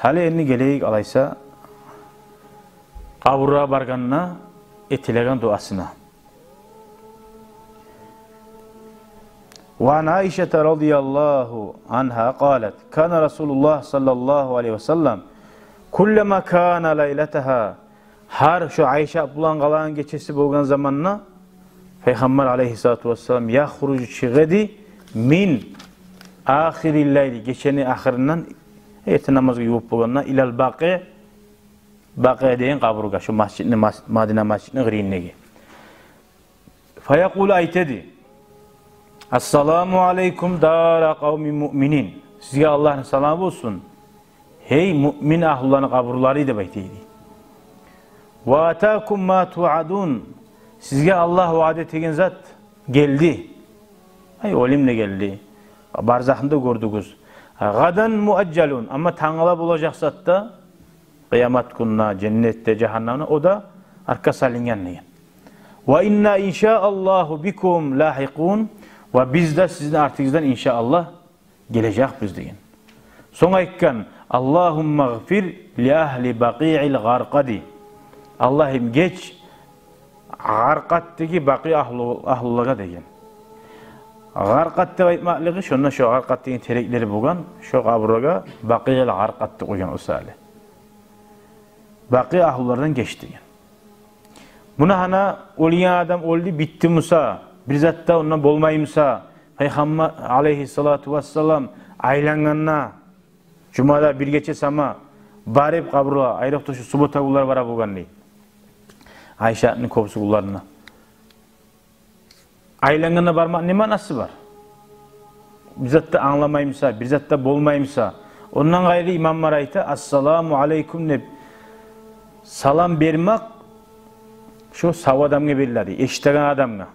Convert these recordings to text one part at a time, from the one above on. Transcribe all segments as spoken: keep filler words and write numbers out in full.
Гьали энни гелейик алайса къабургъа баргъанда этилеген дуасына. وعن عائشة رضي الله عنها قالت: كان رسول الله صلى الله عليه وسلم كلما كان ليلتها. Гьар шо Айша булан къалагъан гечеси болгъан заманда Пайхаммар алайгьиссалату вассалам يخرج, чыгъа эди, من آخر الليل, гечени ахырындан, эртен намазгъа ювукъ болгъанда, إلى البقيع, Бакъи деген къабургъа, шо масжидни, мас-, Мадина масжидни къырыйындагъы. فيقول, айта эди: السلام عليكم دار قوم مؤمنين. Сизге Аллагьны саламы болсун, гьей муъмин агьлуланы къабурлары, деп айта эди. وأتاكم ما توعدون. Сизге Аллагь ваъда этеген зат гелди. Ай, оьлюм де гелди. Барзахны да гёрдюгюз. غدا مؤجلون. Амма тангала болажакъ зат да, къыямат гюнде, женнетде, жагьаннемде, о да артгъа салынгъан деген. وإنا إن شاء الله بكم لاحقون. Ва биз де сизин артыгъыздан, иншааллагь, гележекбиз деген. Сонг айтгъан: اللهم اغفر لأهل البقيع الغرقد. Аллагьым, геч Гъаркъатдагъы Бакъи агьлу-, агьлулагъа деген. Гъаркъат деп айтмакълыгъы, шонда шо Гъаркъат деген тереклери болгъан, шо къабургъа Бакъиул Гъаркъат деп къойгъан о саялы. Бакъи агьлулардан геч деген. Муна гьана оьлген адам оьлдю, битди буса, бир зат да ондан болмай буса, Пайхаммар алайгьиссалату вассалам айлангъанда, жумада бир гече сама барып къабурлагъа, айрокъда шу суббота гюнлер бара болгъан дей. Айшатны кёбюсю гюнлеринде. Айлангъанда бармакъ не маънасы бар? Бир зат да англамай буса, бир зат да болмай буса. Ондан къайры имамлар айта, ассаламу алайкум деп салам бермек шо сав адамгъа бериле дей, эшитеген адамгъа.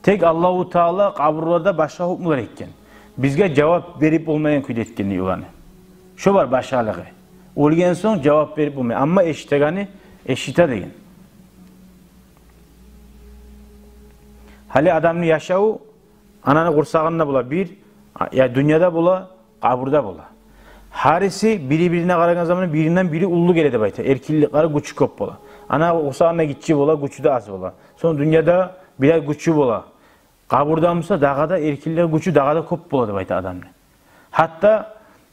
Тек Аллагьу Таала къабурларда башгъа гьукмулар этген. Бизге жавап берип болмайгъан кюйде этген дей оланы. Шо бар башгъалыгъы. Оьлген сонг жавап берип болмай. Амма эшитегени эшите деген. Гьали адамны яшаву ананы къурсагъында бола бир, я дюньяда бола, къабурда бола. Гьариси бири-бирине къарагъан заманда биринден бири уллу геле деп айта. Эркинликлери, гючю кёп бола. Ана къурсагъында гиччи бола, гючю де аз бола. Сонг дюньяда бираз гючю бола. Къабурда буса дагъы да эркинлиги, гючю дагъы да кёп бола деп айта адамны. Гьатта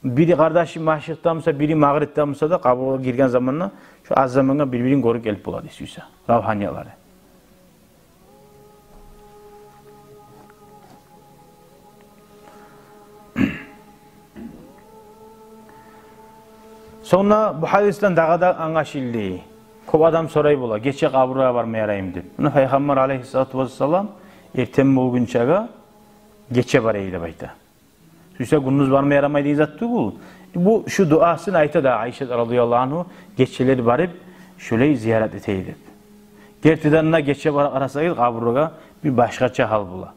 бири къардашы машрикъда буса, бири магърибде буса да, къабургъа гирген заманда шо аз замангъа бир-бирин гёрюп гелип бола дей сюйсе равгьаниялары. Сонг да бу гьадисден дагъы да англашылды. Кёп адам сорай бола, гече къабургъа барма яраймы деп. Муна Пайхаммар алайгьиссалату вассалам эртен болгъунчагъа гече бара эди деп айта. Сюйсе гюндюз барма ярамай деген зат тюгюл. Бу шу дуасын айта да Айша радияллагьу ангьу, гечелер барып шолай зиярат эте эди деп. Гертиден де гече бара къарасагъыз къабургъа, бир башгъача гьал бола.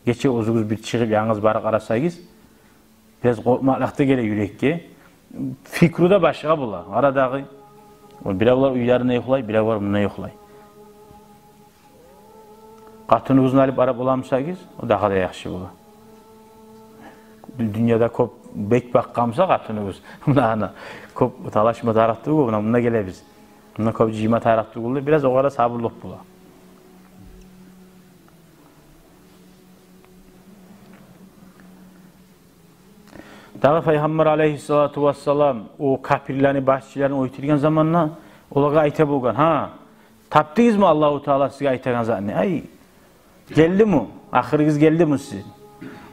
Гече оьзюгюз бир чыгъып янгыз бара къарасагъыз, бираз къоркъмакълыкъ да геле юрекге. Фикру да башгъа бола. Къара дагъы, о биревлер уьйлеринде юхлай, биревлер мунда юхлай. Къатыныгъызны алып бара боламысагъыз, о дагъы да яхшы бола. Дю-, дюньяда кёп бек бакъгъан буса къатыныгъыз, муна ана кёп талашма тарыкъ тюгюл, муна мунда гелебиз, муна кёп жыйма тарыкъ тюгюл деп, бираз огъар да сабурлукъ бола. Дагъы Пайхаммар алайгьиссалату вассалам о капирлени башчыларын оьлтюрген заманда олагъа айта болгъан: «Гьа, тапдыгъызмы Аллагьу Таала сизге айтагъан затны? Ай, гелдими? Ахырыгъыз гелдими сизин?»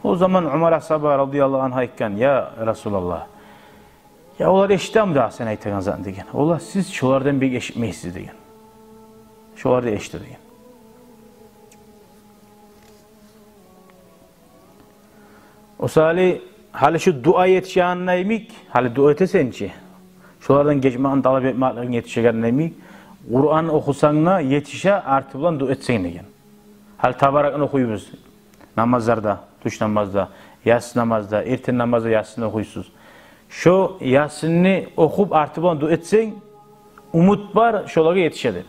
О заман Умар асгьаба радияллагьу ангьу айтгъан: «Я Расулаллагь, я олар эшитеми дагъы сен айтагъан затны?» — деген. «Олар, сиз шолардан бек эшитмейсиз», — деген. «Шолар да эшите», — деген. О саялы гьали шу дуа етишегенде йимик, гьали дуа этесен чи, шолардан гечмекни талап этмеклигинг етишегенде йимик, Къуран охусанг да етише, арты булан дуа этсенг деген. Гьали Табаракны охуйбуз намазларда, тюш намазда, яссы намазда, эртен намазда Ясинни охуйсуз. Шо Ясинни охуп, арты булан дуа этсенг, умут бар, шолагъа етише деп.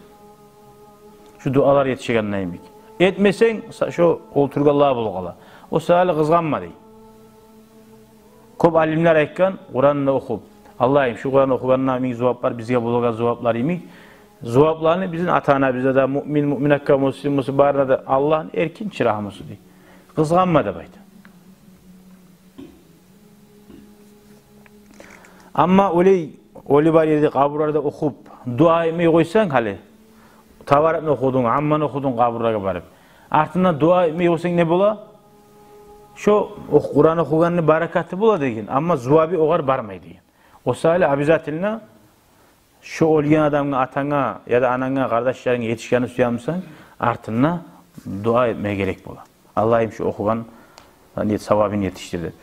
Шу дуалар етишегенде йимик. Этмесенг, са-, шо олтургъанлагъа болуп къала. О саялы къызгъанма дей. Кёп алимлер айтгъан, Къуранны охуп, Аллагьым, шу Къуран охугъанда минг зувап бар, бизге болагъан зуваплар йимик. Зувапланы бизин ата-анабызгъа да, муъмин, муъминатгъа, муслим, муслим, барына да Аллагьны эркин чырагъы болсун дей. Къызгъанма деп айта. Амма олай, оьлю бар ерде, къабурларда охуп, дуа этмей къойсанг гьали, Табаракны охудунг, Амманы охудунг къабурлагъа барып, артындан дуа этмей къойсанг не бола? Шо о-, Къуран охугъанны баракаты бола деген, амма зуваби огъар бармай деген. О саялы обязательно шо оьлген адамгъа, атанга яда ананга, къардашларынга етишгенни сюе бусанг, артында дуа этме герек бола. Аллагьым, шо охугъан, яни, савабын етишдир деп.